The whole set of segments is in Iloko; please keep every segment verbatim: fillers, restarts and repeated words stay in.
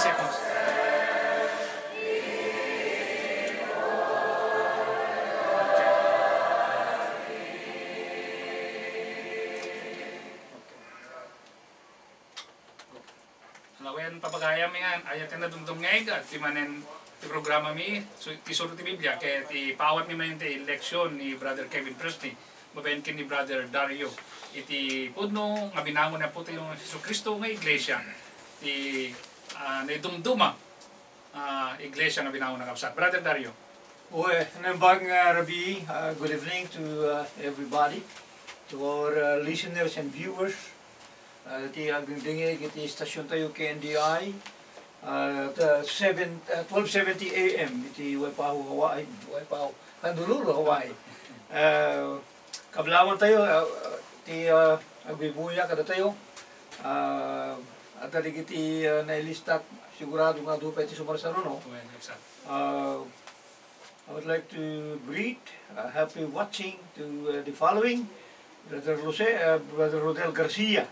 Lawen, papagayam nga, aya ti nadumdumngeg, ti manen ti programa mi, su-, ti Suro ti Biblia, ket ti pawat mi manen ti leksion ni Brother Kevin Presley, babaen ken ni Brother Dario, iti pudno nga binangon ni Apo tayo Jesu-Cristo nga iglesia, ti, ah, naidumduma, ah, iglesia nga binangon na kabsat. Brother Dario. Well, naimbag nga rabii, uh, good evening to, uh, everybody, to our, uh, listeners and viewers. Uh, ti agdingdingig iti station tayo, K N D I, uh, the seven, uh, twelve seventy A M iti Waipahu, Hawaii, Waipahu, Honolulu, Hawaii. Uh, kablawan tayo, uh, ti, uh, agbibuya kadatayo. Uh, adda dagiti, uh, nailistak, sigurado nga adu pay ti sumarsaruno. Well, exact. Uh, I would like to greet, uh, happy watching to, uh, the following, Brother Jose, uh, Brother Rodel Garcia,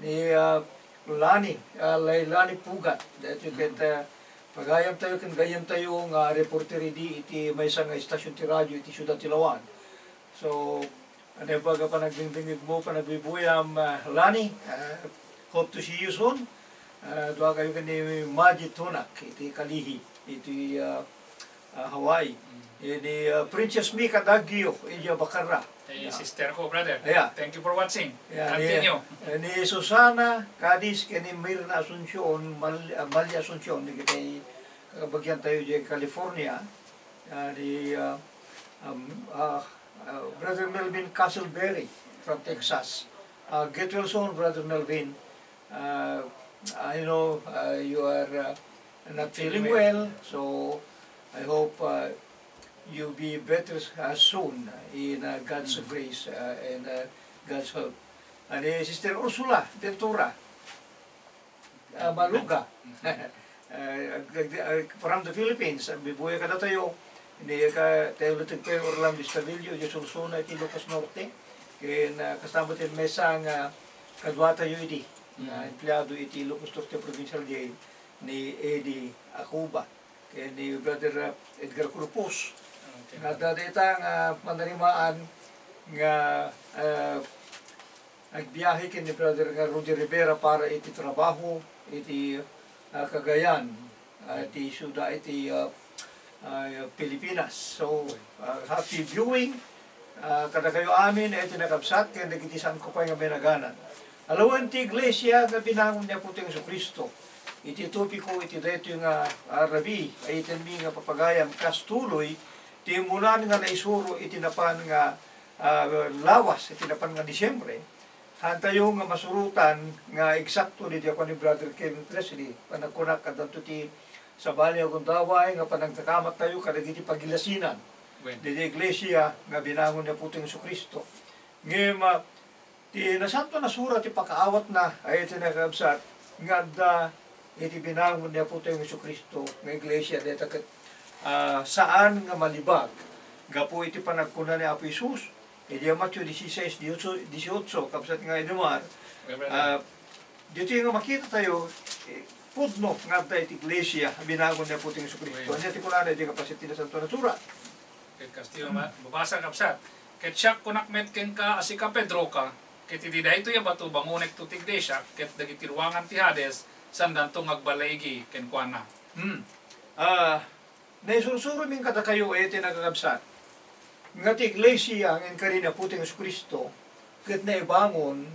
ni, uh, Lani, uh, Lailani Pugat. Daytoy ket, uh, pagayam tayo, ken gayyem tayo nga reporter idi iti maysa nga istasyon ti radio iti siudad ti Laoag. So, naimbag a panagdingdingegmo, panagbibuyam, ah, Lani. Ah, hope to see you soon. Ah, dua kayo ken ni Maji Tunak iti Kalihi, iti, ah, ah, Hawaii. Mm. Ni, ah, Princess Mika Daggio, iti Bacarra. Hey, yeah, sister ko, brother. Yeah. Thank you for watching. Yeah, ni, continue. Eh, ni Susana Cadiz, ken ni Mirna Asuncion, Mal-, ah, Mali Asuncion, ni kitay kakabagyan tayo di California. Ah, ni, ah, um, ah, uh, Brother Melvin Castleberry from Texas. Uh, get well soon, Brother Melvin. Uh, I know, uh, you are, uh, not feeling well, so I hope, uh, you be better, uh, soon in, uh, God's grace, uh, and, uh, God's help. And, uh, Sister Ursula Ventura, ah, Maluga. Ah, ag-, ag-, ah, from the Philippines, agbibuya kadatayo. Ni ka, tayo laeng ken Orlando Estavillo, iti sursuro iti Ilocos Norte. Ken, ah, kasama ti maysa nga kaduatayo idi, nga empleyado iti Ilocos Norte Provincial Jail, ni Eddie Acuba, ken ni Brother, ah, Edgar Corpus. Okay. Nga adda dayta nga manarimaan nga, ah, Agbiahe ken ni Brother nga Rudy Rivera para iti trabaho iti, ah, Cagayan, ah, iti siudad iti, ah, ah, Pilipinas. So, ah, happy viewing, ah, kadakayo amin, iti nakabsat, ken dagiti saanko pay nga binaganan. Alawen ti iglesia nga binangon ni Apo Jesu-Cristo. Iti topiko iti daytoy nga, ah, rabii, ay itenmi nga papagayam kas tuloy ti immunan nga naisuro iti napan nga ah, lawas iti napan nga Disiembre, haantayo nga masurotan nga eksakto daydi a kuan ni Brother Kevin Presley, panagkunak, addanto ti sabali a gundaway nga panagdakamattayo kadagiti pagilasinan Wen. Daydi iglesia nga binangon ni Apo Jesu-Cristo. Ngem, ah, ti Nasantoan a Surat ti pakaawatna, ay iti nakabsat, nga adda iti binangon ni Apotayo Jesu-Cristo nga iglesia, dayta ket, ah, saan nga malibag gapu iti panagkuna ni Apo Jesus, idi Mateo dieciséis, dieciocho, kabsat nga Edmar, Amen. Ah, ditoy nga makitatayo, eh, pudno nga adda iti iglesia a binangon ni Apotayo Jesu-Cristo. Amen. Ania ti kunana iti kapaset ti Nasantoan a Surat? Ket kastoy, ma-, mabasa, kabsat, "Ket siak, kunak met kenka a sika, Pedro ka, ket iti daytoy a bato bangonekto ti iglesia, ket dagiti ruangan ti Hades, saandanto nga agbalaigi kenkuana." Hmm. Ah, naisursuromin kadakayo, eh, ti nakakabsat, nga ti iglesia nga inkari ni Apotayo Jesu-Cristo, ket naibangon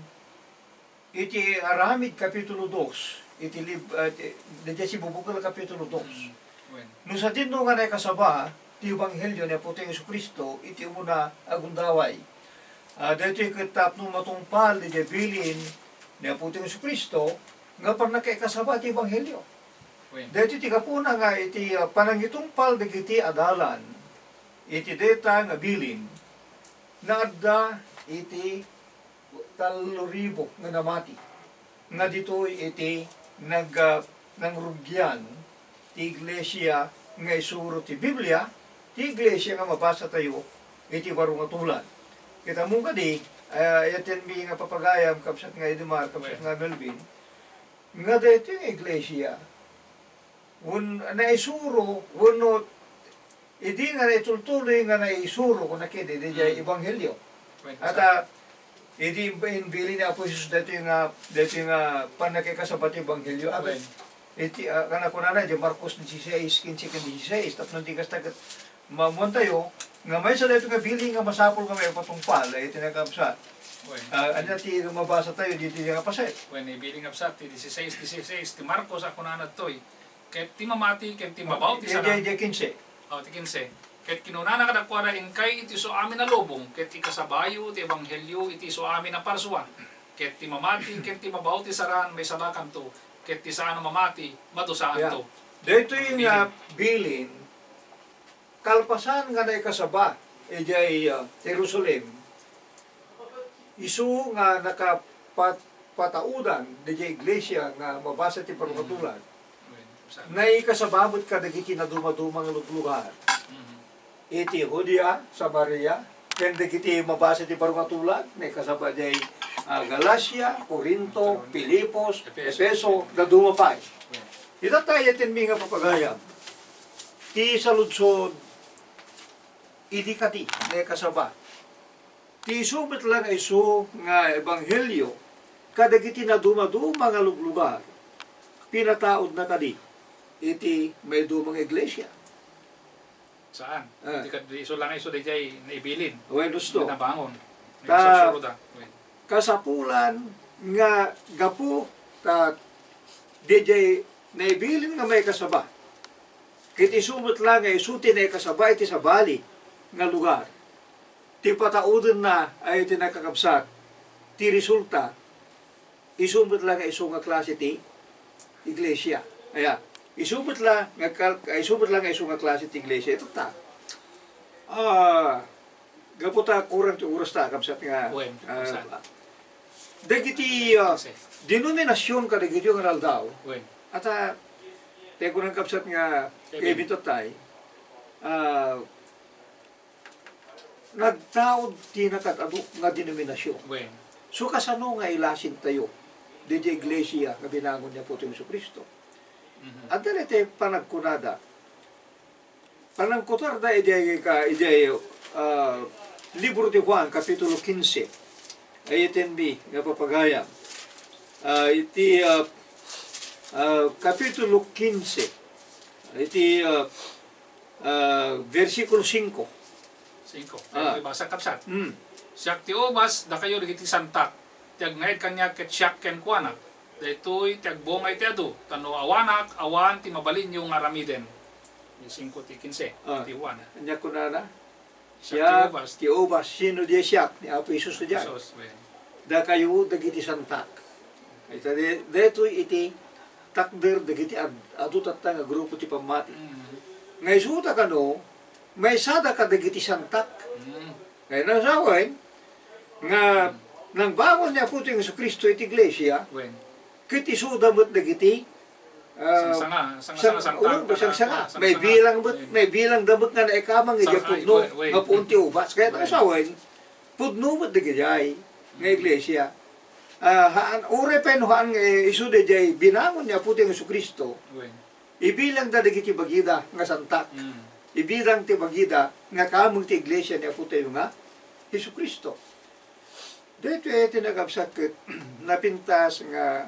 iti Aramid, kapitulo dos, iti lib-, ah, ti, daydiay Sibubukel, kapitulo dos. Mm. Wen. No sadino nga naikasaba ti ebanghelio ni Apotayo Jesu-Cristo iti umuna a gundaway. Ah, daytoy ket tapno matungpal daydiay bilin ni Apotayo Jesu-Cristo nga pannakaikasaba ti ebanghelio. Wen. Daytoy ti gapuna nga iti, ah, panangitungpal dagiti adalan iti dayta nga bilin, naadda iti tallo ribu nga namati, nga ditoy iti nag-, ah, nangrugian ti iglesia nga isuro ti Biblia, ti iglesia nga mabasatayo iti baro nga tulad. Ket ammom kadi, ah, aya ti inmi nga papagayam, kabsat nga Edmar, kabsat nga Melvin, nga daytoy nga iglesia, Wen-, naisuro, wenno idi nga naitultuloy nga naisuro, kuna kadi, diay Mm. ebanghelio. Wen, At, ah, idi imbilin ni Apo Jesus daytoy nga, daytoy nga pannakikasaba ti ebanghelio. At Wen. iti, ah, kana kunana, di Marcos dieciséis, quince ken dieciséis, tapno di kasta ket maammoantayo nga maysa daytoy nga bilin nga masapul nga maipatungpal, ay iti nakabsa. Wen. Ah, ania ti mabasa tayo, di, di nga paset. Wen, ibilin nga kabsat, ti dieciséis dieciséis, ti Marcos, a kunana daytoy, ket ti mamati, ket ti mabaw ti Di, saran. di, di, quince. Oh, ti quince. Ket kinunana kadakuada, "Inkay iti isu amin a lubong, ket ikasabayo ti ebanghelio iti isu amin a parsua. Ket ti mamati, ket ti mabaw ti saran, maisabakanto, ket ti saan a mamati, madusaanto." Yeah. Daytoy nga bilin, kalpasan nga naikasaba idiay, ah, Jerusalem, isu nga nakapat-, pataudan didiay iglesia nga mabasa ti Purgatorio, naikasaba met kadagiti nadumaduma nga luglugar. Mhm. Iti Judea, Samaria, ken dagiti mabasa ti Purgatorio, naikasaba diay, ah, Galacia, Corinto, Filipos, Efeso. Efeso, dadduma pay. Ita tayo, tinmi nga papagayam. Ti saludsod, idi kadi, naikasaba. Ti isu met la nga isu nga ebanghelio kadagiti nadumaduma nga luglugar, pinataudna kadi iti maiduma nga iglesia. Saan? Ah. Di kad-, isu la nga isu daydiay naibilin. Wen, husto. Nabangon. Ta-, Nagsursuro da. Wen. Kasapulan nga gapu ta daydiay naibilin nga maikasaba. Ket isu met la nga isu ti naikasaba iti sabali nga lugar. Ti pataudenna ay ti nakakabsat, ti resulta, isu met la nga isu nga klase ti iglesia. Aya, isu met la nga kal-, isu met la nga isu nga klase ti iglesia. Ito ta. Ah, gapu ta kurang ti oras ta, kabsat nga, Wen, ah, kabsat. Dagiti, ah, Kasi. Denominasion kadagiti nga aldaw. Wen. At, ah, tayo ko nang kabsat nga Kevin. Kevin Tatay, ah, nagtaud ti nakad-adu nga denominasion. Wen. So, kasano nga ilasin tayo diti iglesia nga binangon ni Apo Jesu Cristo? Mhm. Adda daytoy panagkunada. Panangkutarda idiay ka, idiay, ah, libro ti Juan, Kapitulo quince. Ay iti N B nga papagayam. Ah, iti, ah, ah, Kapitulo quince. Iti, ah, ah, bersikulo singko. Singko. Ah. Ay, basa, kabsat. Mm. Siak ti ubas, dakayo dagiti santak. Ti agnaed kaniak ket siak kenkuana. Daytoy ti agbunga iti adu, ta no awanak, awan ti mabalinyo nga aramiden. Di singko ti kinse, Ah. ti Juan. Ania kunana? Siak Siak ti ubas. ti ubas. Sino di siak? Ni Apo Jesus diay. Jesus, wen. Dakayo dagiti santak. Ita de-, daytoy iti takder dagiti ad-, adu tatta nga grupo ti pammati. Mm. Nga isuda kano, maysada kadagiti santak. Mm. Kaya nasawen nga nangbangon ni Apo ti Jesu-Cristo iti iglesia, Wen. ket isuda met dagiti, ah, Sangsanga, sangsanga, sang-, santak, oo, sangsanga. Sangsanga. May bilang met, Wen. may bilang da met nga naikamang iti Sang-, ay, pudno, wen, wen. nga puon ti ubas. Kaya Wen. nasawen, pudno met dagiti ay nga iglesia. Ah, haan, uray pay no haan nga, eh, isu daydiay binangon ni Apo ti Jesu-Cristo. Wen. Ibilangda dagiti bagida nga santak. Mm. Ibilang ti bagida nga kameng ti iglesia ni Apotayo nga Jesu-Cristo. Daytoy ti nakabsat ket napintas nga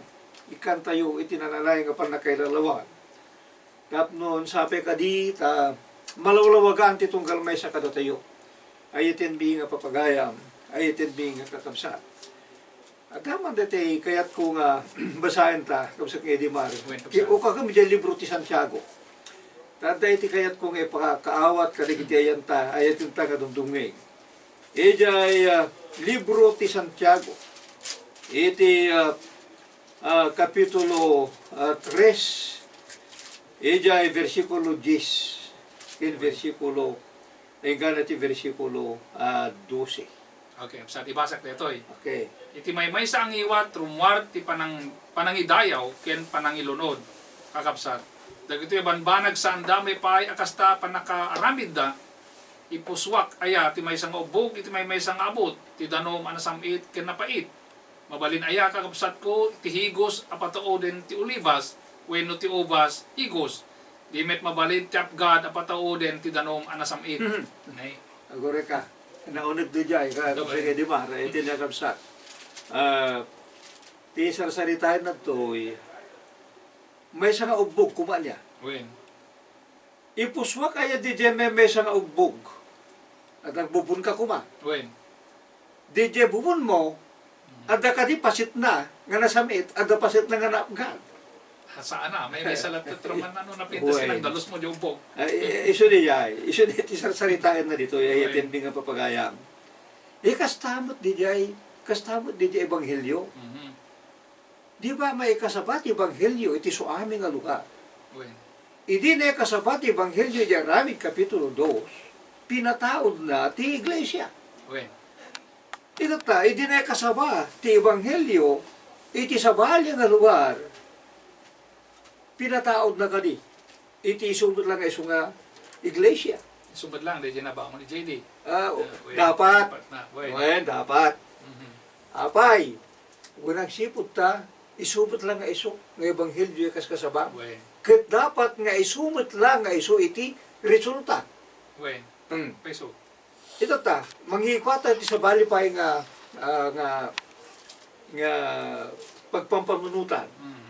ikkantayo iti nananay nga pannakailalawan. Tapno sapay kadi ta malawlawagan ti tunggal maysa kadatayo. Ay iti N B nga papagayam, ay iti N B nga kakabsat. Adda man daytoy kayatko nga basaen ta, kabsat nga Edimar. Wen, kabsat. Ki-, ukagem idiay libro ti Santiago. Ta adda iti kayatko nga ipakaawat kadagiti ayanta, ayatenta nga dumdumngeg. Idiay, ah, libro ti Santiago, iti, ah, ah, kapitulo, ah, tres, idiay bersikulo dies, ken bersikulo, inggana ti bersikulo, ah, dose. Okay, sa ibasak daytoy. Okay. Iti maymaysa a ngiwat, rummuar ti panang-, panangidayaw ken panangilunod, kakabsat. Dagitoy a banbanag saanda maipaay a kasta a pannakaaramidda, ipusuak aya ti maysa nga ubbog iti maymaysa nga abut, ti danum a nasam-it ken napait? Mabalin aya, kakabsatko, ti higos a patauden ti olibas wenno ti ubas higos? Di met mabalin ti apgad a patauden ti danum a nasam-it. Mhm. Nay. Agurayka. Nauneg diay, ka, Agurayka. Sige, di ba? Iti nakabsat. Ah, ti sarsaritaen nagtoy, maysa nga ubbog, kuma niya. Wen. Ipusuak aya diay may maysa nga ubbog. At nagbubun ka kuma. Wen. Diay bubun mo, adda kadi pasitna nga nasam-it, adda pasitna nga naapgad. Ha, saan a, may, may salat ket raman, ano, napintas Wen. Nagdalus mo, di ubbog. Ay, i-, isu diay, isu diay ti sarsaritaen na dito, ay, Wen. Atindi nga papagayam. Eh, kasta met diay, kasta met diay ebanghelio. Mhm. Di ba maikasaba ti ebanghelio iti suami nga lugar? Wen. Idi naikasaba ti ebanghelio iti Aramid Kapitulo dos, pinataudna ti iglesia. Wen. Itatta, idi naikasaba ti ebanghelio iti sabali nga lugar, pinataudna kadi iti isu met lang nga isu nga iglesia. Isu met lang, di nabangon ni J D. Ah, Ah, wen, dapat. Dapat na, wen. Wen, dapat. Mhm. Apay, wen agsipud ta, isu met lang nga isu nga ebanghelio a kaskasabam. Wen. Ket dapat nga isu met lang nga isu iti resulta. Wen. Hmm. Paiso. Itatta, mangikuata ti sabali pay nga, ah, nga, nga pagpampanunotan. Mhm.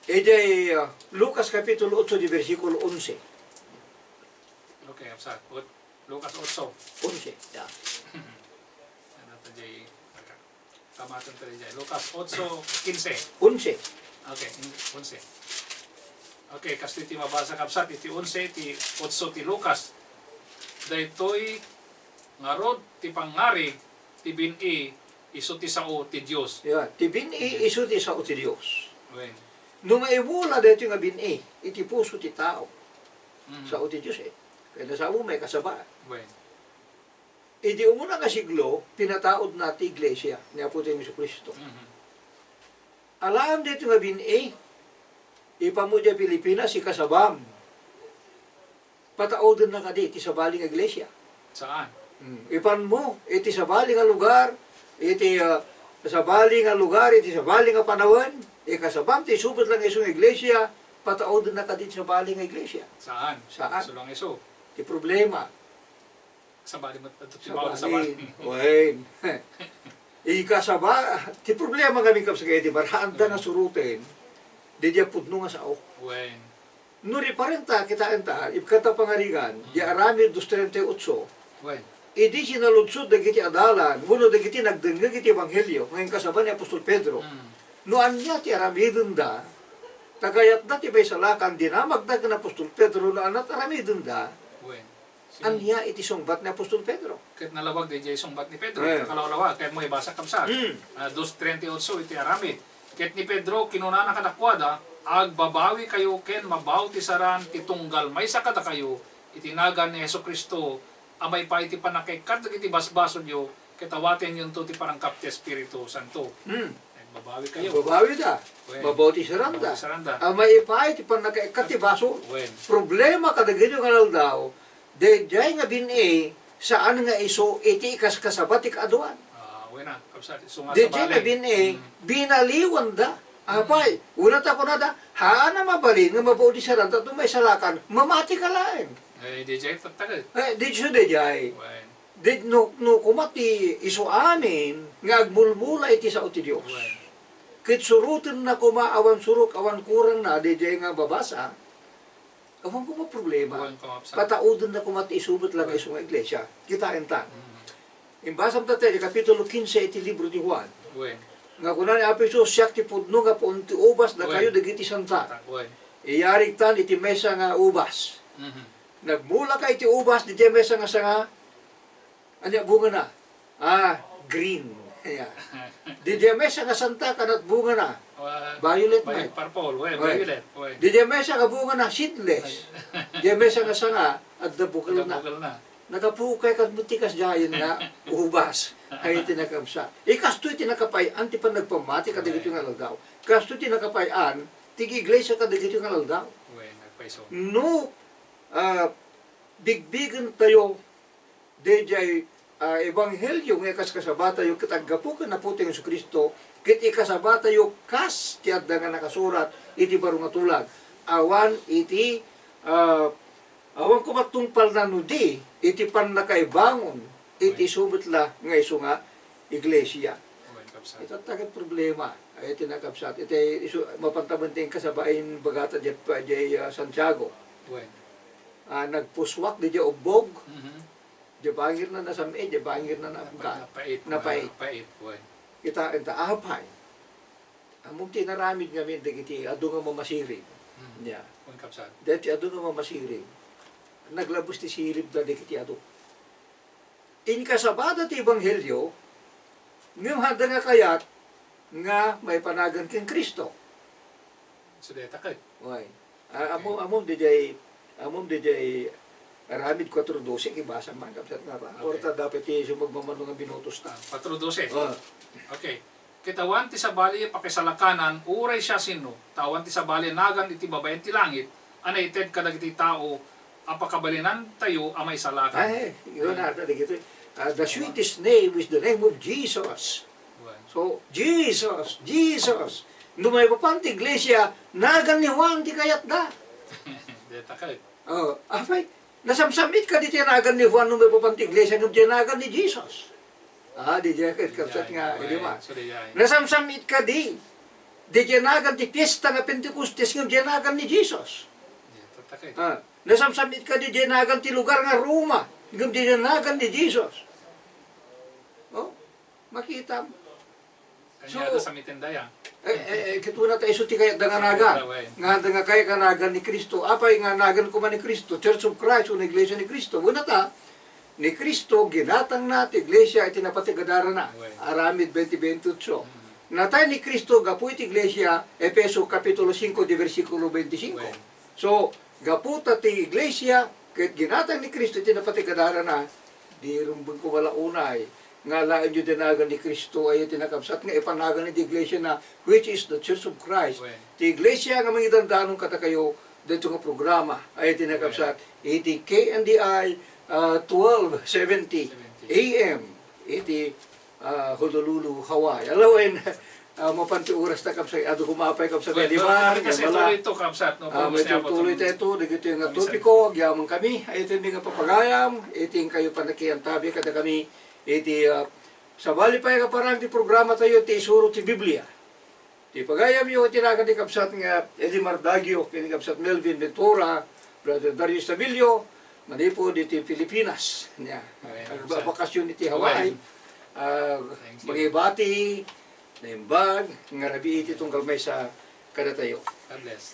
Idiay, ah, Lucas Kapitulo otso di bersikulo onse. Okay, absa. Ot-, Lucas otso. Onse, ya. Ano to, Jay? Tamaton to, Jay. Lucas otso quince. Onse. Okay, in-, onse. Okay, kastoy ti mabasa, kabsat, iti onse, iti otso ti Lucas. Daytoy ngarud ti pangngari ti bin-i isu ti sao ti Dios. Ya, ti bin-i Mm. isu ti sao ti Dios. Wen. No maimula daytoy nga bin-i iti puso ti tao, Mm. sao ti Dios, eh. Kaya nasao mo, maikasaba. Wen. Idi umuna nga siglo, pinataudna ti iglesia ni Apotayo Jesu-Cristo. Mhm. Alaem daytoy nga bin-i, ipanmo diay Pilipinas, ikasabam. Pataudenna kadi iti sabali nga iglesia. Saan? Hmm. Ipanmo iti sabali nga lugar, iti, ah, sabali nga lugar, iti sabali nga panawen, ikasabam ti isu met lang nga isu nga iglesia, pataudenna kadi iti sabali nga iglesia. Saan? Saan? Isu lang isu. Ti problema. Sabali met, adto ti Sabali. Sabali. Wen. Ikasaba, ti problema ngamin, kabsat, iti barhaanda nga Mm. suruten, diay pudno nga sao. Wen. No riparenta, kitaenta, ipkanta Pangarigan, Mm. di Aramid dos treinta y ocho, Wen. idi sinaludsod dagiti adalan, wenno dagiti nagdengngeg iti ebanghelio, nga inkasaba ni Apostol Pedro, Mm. no ania ti aramidenda, ta kayatda ti maisalakan, dinamagda ken Apostol Pedro, no ania ti aramidenda, Wen. Ania iti sungbat ni Apostol Pedro? Ket nalawag daydiay sungbat ni Pedro. Eh. Nakalawlawa, ket mo ibasa, kabsat. Mm. Ah, dos treinta y ocho iti Aramid. Ket ni Pedro, kinunana kadakuada, "Agbabawikayo ken mabautisaran ti tunggal maysa kadakayo iti nagan ni Jesu-Cristo a maipaay ti pannakaikkat dagiti basbasolyo, ket awatenyonto ti panangkap ti Espiritu Santo." Mm. Agbabawikayo. Agbabawida. Wen. Mabautisaranda. Mabautisaranda. A maipaay ti pannakaikkat ti basol. Wen. Problema kadagiti nga aldaw, daydiay nga bin-i, saan nga isu iti ikaskasaba ti kaaduan. Ah, wen a, kabsat, isu nga Daydiay nga sabali. Bin-i, Mm. binaliwanda. Apay, Mm. una ta kunada, haan a mabalin nga mabautisaranda, no maisalakan, mamati ka laeng. Eh, daydiay tattaket. Eh, di isu daydiay. Wen. Di, no, no kuma ti isu amin nga agmulmula iti sao ti Dios. Wen. Ket surotenna kuma awan surok, awan kurangna, daydiay nga babasa, awan kuma problema. Awan kuma, sa- Pataudenna kuma ti isu met lang nga isu nga iglesia. Kitaenta. Mm. Imbasam ta ti Kapitulo quince iti libro ni Juan. Wen. Nga kuna ni Apo Jesus, "Siak ti pudno nga puon ti ubas, dakayo Wen. Dagiti santa." Santa, wen. Iyarigtan iti maysa nga ubas. Mhm. Nagmulaka iti ubas, daydiay maysa nga sanga, ania bungana? Ah, green. Ya. Daydiay maysa nga santa, kanat bungana? Wa-, Violet, violet, Mike. Purple, we, Right. Violet, we. Daydiay maysa nga bungana, seedless. Daydiay maysa nga sanga, adda bukel na. Adda bukel na. Nagapukay ka met ti kasdiayen nga ubas. Ay, ti nakabsa. Ikastoy ti nakapay-an ti panagpamati kadagiti nga aldaw. Kastoy ti nakapay-an ti iglesia kadagiti nga aldaw. We, nagpayso. No, ah, bigbigen tayo daydiay, ah, ebanghelio nga ikaskasabatayo ket aggapu ken Apotayo Jesu-Cristo, ket ikasabatayo kas ti adda nga nakasurat iti baro nga tulag. Awan iti Ah, awan ko matungpal na no di, iti pannakaibangon, iti Wen. Subutla nga isu nga iglesia. Wen, kabsat. Ita tagat problema, ay iti nakabsat, iti isu, mapantaben ti inkasabain bagata diay, diay, ah, Santiago. Wen. Ah, nagpuswak di diay ubbog, Mhm. diay bangirna nasam-, eh, diay bangirna na, Napait, napait, napait. Napait, wen. Ita, ita, apay. Ammom ti inaramid ngamin dagiti adu nga mamasirig. Hmm. Nia. Wen, kabsat. Dagiti adu nga mamasirig, naglabes ti siribda dagiti adu. Inkasabada ti ebanghelio, ngem adda nga kayat nga maipanagan ken Cristo. So, dayta ket. Wen. Ah, Okay. Ammom, ammom diay, ammom diay aramid kuatro dose, kibasa man, kabsat nga ba? Okay. Or ta dapat ti sumagmamano nga minutos ta. Ah, kuatro dose. Ah. Okay. Ket awan ti sabali a pakisalakanan, uray siasino, ta awan ti sabali a nagan iti babaen ti langit, a naited kadagiti tao a pakabalinantayo a maisalakan. Ay, yun na, dagiti. Ah, the sweetest name is the name of Jesus. Wen. So, Jesus, Jesus. No maipapan ti iglesia, nagan ni Juan ti kayatda. Deta kay. Oh, apay, nasamsam-it kadi ti nagan ni Juan no maipapan ti iglesia, ngem diay nagan ni Jesus. Ah, diay, kabsat nga, Diay, di ba? So, diay. Nasamsam-it kadi, diay nagan ti fiesta nga Pentecostes, ngem diay nagan ni Jesus. Diay, tatakay. Ah, nasamsam-it kadi, diay nagan ti lugar nga Roma, ngem diay nagan ni Jesus. Oh, makitam. Kanya So, da sa mitindaya. Eh, eh, eh, kituna ta isu ti kayatda nga nagan. Kayatda, wen. Nga adda nga kayat nga nagan ni Cristo. Apay nga nagan koma ni Cristo? Church of Christ, wenno Iglesia ni Cristo. Wenno ta, ni Cristo, ginatangna ti iglesia iti napateg a darana. Wen. Aramid twenty twenty-two. Mm. Natay ni Cristo gapu iti iglesia, Efeso Kapitulo singko, di bersikulo twenty-singko. Wen. So, gapu ta ti iglesia, ket ginatang ni Cristo iti napateg a darana, di rumbeng ko wala unay, nga alaenyo ti nagan ni Cristo, ay ti nakabsat nga ipanagan iti iglesia na, which is the Church of Christ. Wen. Ti iglesia nga mangidandanon kadakayo, dito nga programa, ay ti nakabsat, Wen. Iti K N D I, ah, twelve seventy A M, iti ah, Honolulu, Hawaii. Alawen, ah, mapan ti oras ta, kabsat, adu kumapay, kabsat, Well, Elimar, no, kasi wala. Tuloy ito, kabsat, no? Ah, Pagos may niya po tuloy itong tayo ito, dagito nga minsan topiko, agyaman kami, ay ito nga papagayam, iti kayo panakiantabi kada kami, iti, ah, sabali pa nga parang ti programa tayo, ti isuro ti Biblia. Ti pagayamyo iti nagan ni kabsat nga Elimar Dagio, ken ni kabsat Melvin Ventura, Brother Darius Sabillo, manipud iti Pilipinas. Nia. Amen. Agba-, bakasyon iti Hawaii. Amen. Ah, Thank you. Mangibati, naimbag, nga rabii iti tunggal maysa kadatayo. God bless.